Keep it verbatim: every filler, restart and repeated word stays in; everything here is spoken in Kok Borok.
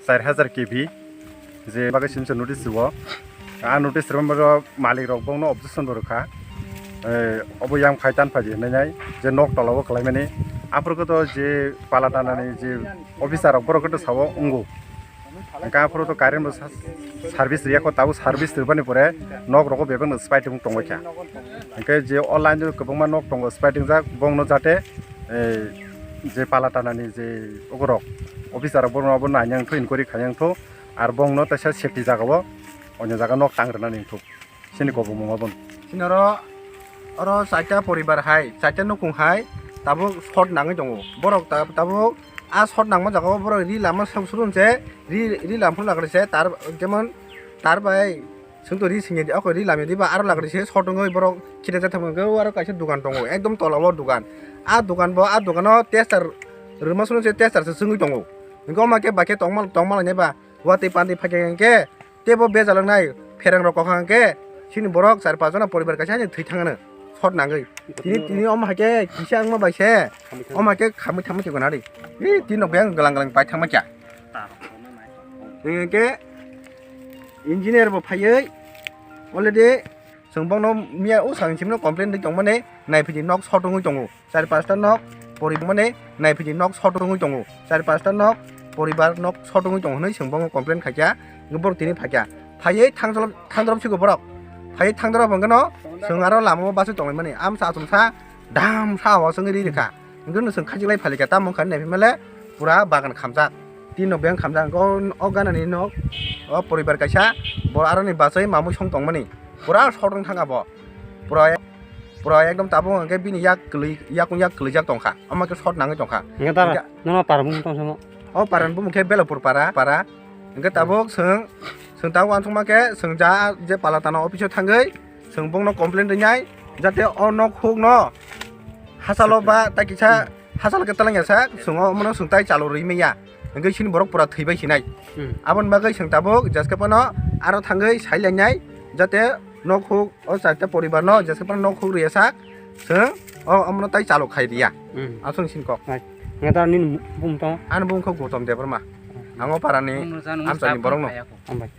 char hajar K V je bagwi simsa notice rwo. A notice rwmani malik rok bongno objection bo rwkha. Eh, obo yang phai tan phai di hinwi nai je nok tola o kwlaimani. Aphuru khe to je pala tanani je officer rok borok khe to sao wngo. Hwnkhe aphuru to current bo sa-, service riya kho, tabuk service rwbani pore nok rogo bebak no spai tong tongwi kha. Hwnkhe je o line o kwbangma nok tongo spai tongjak, bongno jate, eh, je pala tanani je ugurok officer rok bono abo nainang tho, inquiry khainang tho, ar bongno teisa safety jaga o onyo jaga nok tang rwnani thuk. Chini kobomung obo. Chini oro, oro chaita poribar hai, chaita nukung hai, tabuk short nangwi tongo. Borok ta-, tabuk a short nangma jaga o borok ri lama suru se, ri, ri lam phuru lagari se, tar, jemon tar bai, chwng to ri singya di, o khe ri lamya di ba, aro lagari se short wngwi borok khita jatham wngkhe, o aro kaisa dukan tongo, ekdom tola o dukan. A dukan bo, a dukan o tester rwma suru se tester se chwngwi tongo. Hwnkhe o ma khe bai khe tongma, tongma lainai ba, watwi pandwi phai khe hwnkhe, teibo bejal wngnai pherang rok kokha hwnkhe, chini borok char panch jona poribar kaisa ani thwi thangano short nangwi. Tini, tini omo hai khe kisa wngma bai se, omo hai khe khamwi thangma khe gwnari. Ee, tini rok beng glang glang pai thangma kya. Hwnkhe engineer bo phaiwi already chwng bongno miya o sal ni simi no complain ri tongmani, naiphidi nok short wngwi tongo. Char panchta nok poribar mane naiphidi nok short wngwi tongo. Char panchta nok poribar nok short wngwi tongo hwnwi chwng bongno complain khaikha. Borok tini phaikha. Phaiwi thangdorop, thangdorop sigo borok. Phaiwi thangdorop hwnkhe no chwng aro lama o bachwi tonglaimani. Amsa achomsa dam sa o chwngwi ri rikha. Hwnkhe no chwng khachik lai phalikha. Tamo wngkha naiphimale pura bagan khamjak. Tin nok beng khamjak. Hwnkhe o, o ganani nok o poribar kaisa bo aroni bachwi mamwi song tongmani. Pura short wng thangkha bo. Pura, pura ekdom tabuk hwnkhe bini yak kwlwi, yakung yak kwlwijak tongkha. Omo khe short nangwi tongkha. Hwnkhe da, hwnkhe nono para bumung tong samo? O para ni bumung khe Belopur para, para. Hwnkhe tabuk chwng, chwng tabuk uansukma khe chwng ja je pala tana office o thangwi chwng bongno complain rinai, jate o nok huk no hachalo ba tai kisa hachalo khe talangya sak chwng o omono chwng tai chalo rwi manya. Hwnkhe chini borok pura thwi bai sinai. Hmm. Aboni bagwi chwng tabuk jeske phano aro thangwi sai lainai, jate nok huk o charta poribar no jeske phano nok huk rwya sak chwng o omono tai chalo khai riya. Hmm. Aswng sin kok. Hai. Neta nini bumung tong? Ani bumung khe Gautam Debbarma. Hmm. Ang o para ni amchai ni borok no. Hambai.